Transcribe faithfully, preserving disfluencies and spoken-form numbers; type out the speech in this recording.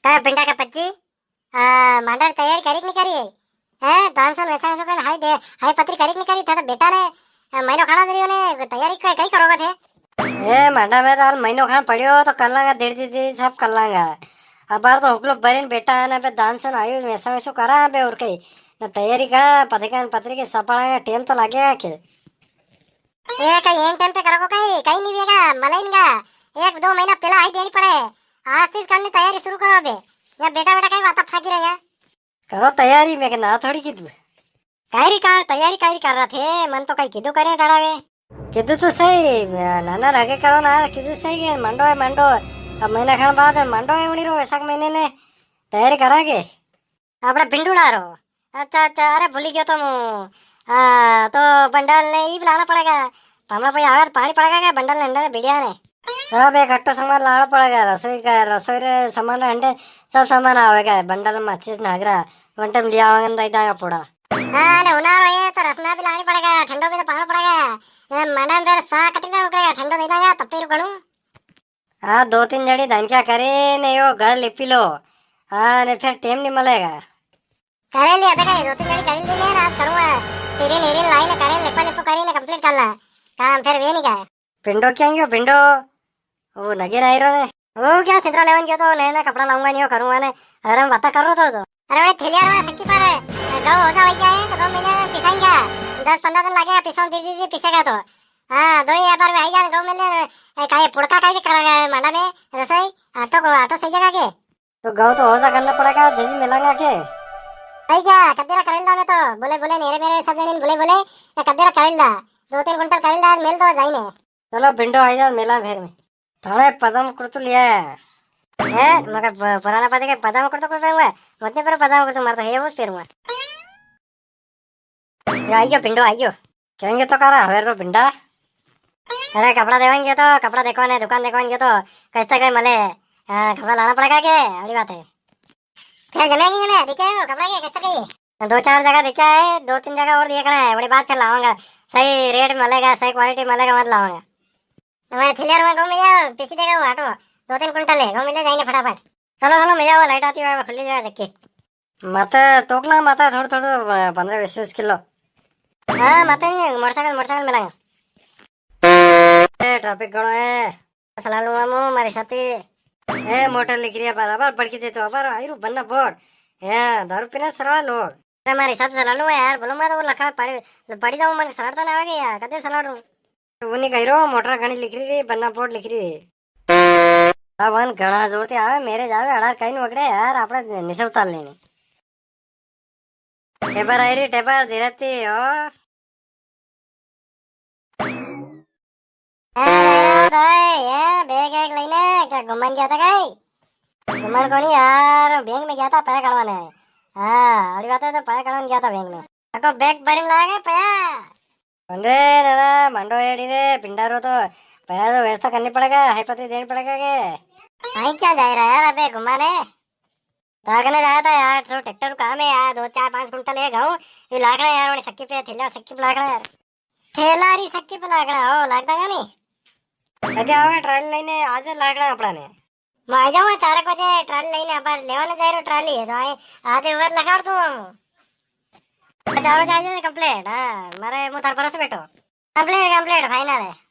का पिंडा का पच्ची, आ, मांडा री तैयारी करी कि नी करी? हैं, दान सोन वैसा वैसा कन हाई दे, हाई पत्री करी कि नी करी? थे तो बेटा ने, आ, महीनो खाना दे रियो ने, तैयारी कई, कई करोगा थे? ए, मांडा में तो हाल महीनो खान पड़ियो, तो कर लांगा, धीरे धीरे सब कर लांगा। अबार तो हुकलो भरीन बेटा है ना, बे दान सोन आयु वैसा वैसा करा बे, और कई ना तैयारी का, पत्रिका, पत्रिका सपाड़ा का टेम तो लागेगा के? ए, कई एन टाइम पे करोगा कई, कई नी वेगा, मलाइन का एक दो महीना पहला हाई देनी पड़े। आज से करनी तैयारी शुरू करो अबे। या बेटा, बेटा कई बात फाकी रहे हैं। करो तैयारी, मैं के ना थोड़ी कीधु। कायरी का तैयारी कायरी कर रहा थे, मन तो कई कीधु करे दड़ावे। कीधु तो सही, नाना रागे करो ना, कीधु सही के मांडो है, मांडो। अब महीना खान बाद मांडो है उणी रो, वैशाख महीने ने तैयारी करांगे। आपणे भिंडूड़ा रो। अच्छा, अच्छा, अरे भूली गयो तो मु। हाँ, तो बंडल ने ई लाना पड़ेगा। तो हमारा भाई आवे तो पानी पड़ेगा क्या? बंडल ने, अंडा ने, बीड़िया ने। सब एक हट्टो सामान लाना पड़ेगा। रसोई का, रसोई रे सामान रे अंडे, सब सामान आवेगा। बंडल, माचिस, नागरा, वंटम लिया आवांगे, दई दांगा पूरा। हाँ, ने उनारो है तो रसना भी लानी पड़ेगा, ठंडो भी तो पाना पड़ेगा। ए, मैडम फिर सा कतरी देर रुकेगा, ठंडो दई दांगा, तब फिर करूँ। हाँ, दो तीन जणी धनक्या करे ने यो घर लिपी लो। हाँ, ने फिर टेम नी मलेगा। करे लिया था कई, दो तीन जणी कर ली ने, आज करूँगा। तेरी नेरी लाई ने करे, लिपा लिपो करी ने complete कर ला। काम फिर वे नी गया। पिंडो क्या गयो, पिंडो? वो नगे नहीं रो ने। वो क्या सिंतरा लेवन गयो तो नया नया कपड़ा लाऊंगा, नहीं वो करूँगा ने। अरे हम बाता कर रो तो, तो। अरे वो थैलिया रो सक्की पर गऊ हो जा वही क्या है, तो गऊ मिले पिसाएंगे। दस पन्द्रह दिन लगेगा पिसाऊं, दीदी, दीदी पिसेगा तो। हाँ, दो ही बार में आई जान गऊ मिले, ए, काई पुड़का काई के करेगा मांडा में रसोई, आटो को, आटो सही जगह के? तो गऊ तो होजा करना पड़ेगा, जैसे मिलांगा के? भाई क्या, कद्देरा करेंदा में तो, बोले, बोले, नेरे मेरे सब जने बोले, बोले, ये कद्देरा करेंदा, दो तीन कुंटल करेंदा, मेल दो जाइने। चलो, भिंडो आई जा, मेला फेर में। थाने पजामा कुर्तो लिया है। हैं? मगर प-, पुराना पति के पजामा कुर्तो कोई पहनूंगा? मत नहीं पहनो पजामा कुर्तो, मारता है, वो पेरूंगा। यो आइयो, पिंडो आइयो। कहेंगे तो करा, हवेर रो पिंडा। अरे, कपड़ा देवान गयो तो, कपड़ा देखवाने, दुकान देखवान गयो तो, कैसे कई मले? हाँ, कपड़ा लाना पड़ेगा के? अगली बात है। फिर जमे नहीं जमे, देखे हो, कपड़ा के, कैसे कई? दो चार जगह देखा है, दो तीन जगह और देखना है, बड़ी बात फिर लावांगा। सही रेट मिलेगा, सही क्वालिटी मिलेगा, मत लावांगा। हमारे थैलियां में गहूं मिले, पीसी देगा वो आटो, दो तीन कुंटल है, गहूं मिले जाएंगे फटाफट। चलो, चलो, मिल जाओ, लाइट आती है, खुली जगह चक्की। माथे तोकला, माथे थोड़ा, थोड़ा, अ, पन्द्रह बीस, बीस किलो। हाँ, माथे नहीं है, मोटरसाइकिल, मोटरसाइकिल मिलांगा। ए, ट्रैफिक घणो है। सलालू मामू, मारे साथी। ए, मोटर लिख रही है, बराबर, बड़की दे तो, अबार, आयरु बन्ना बोर्ड। ए, दारू पीने सरवा लोग। अरे, मारे साथ सलालू है यार, बोलो, मैं तो वो लखा पड़ी, पड़ी जाऊं, मन सलाड़ता ना आवे यार, कदे सलाड़ू? तो वो नहीं कह रहा, मोटर घणी लिख रही, बन्ना बोर्ड लिख रही। अब वन घणा जोर ते आवे, मेरे जावे, अड़ार कहीं नु अगड़े यार, आपणे निशा उतार लेनी। टेबर आई रही, टेबर, धीरे ती हो। अरे भाई, ये बैग एक लेने क्या घूमन गया था कई? घूमन को नहीं यार, बैंक में गया था पैसा कढ़वाने। हाँ, अड़ी बात है, तो पैसा कढ़वाने गया था बैंक में। अको बैग भरन लागे पया। अरे दादा, मांडो एड़ी रे, पिंडा रो तो पया तो व्यवस्था करनी पड़ेगा, हाई पत्री देनी पड़ेगा के? आई क्या जाए रहा यार, अबे घुमाने? तार कने जाया था यार, तो ट्रैक्टर को काम है यार, दो चार पांच कुंटल है गहूं, ये लाखना यार, वाली सक्की पे, थैला सक्की पे लाखना यार। थैला री सक्की पे लाखना, हो, लागता का नहीं? अरे आओगे ट्राली लेने, आज लाखना अपना ने। मैं आ जाऊंगा चार एक बजे ट्राली लेने, पर लेवा ना जाए रो ट्राली है, तो आए, आधे ओवर लगा दूं हम। चार बजे आ जाए कंप्लीट, हाँ, मारे मुँह थार भरोसे बैठो। कंप्लीट, कंप्लीट, फाइनल है।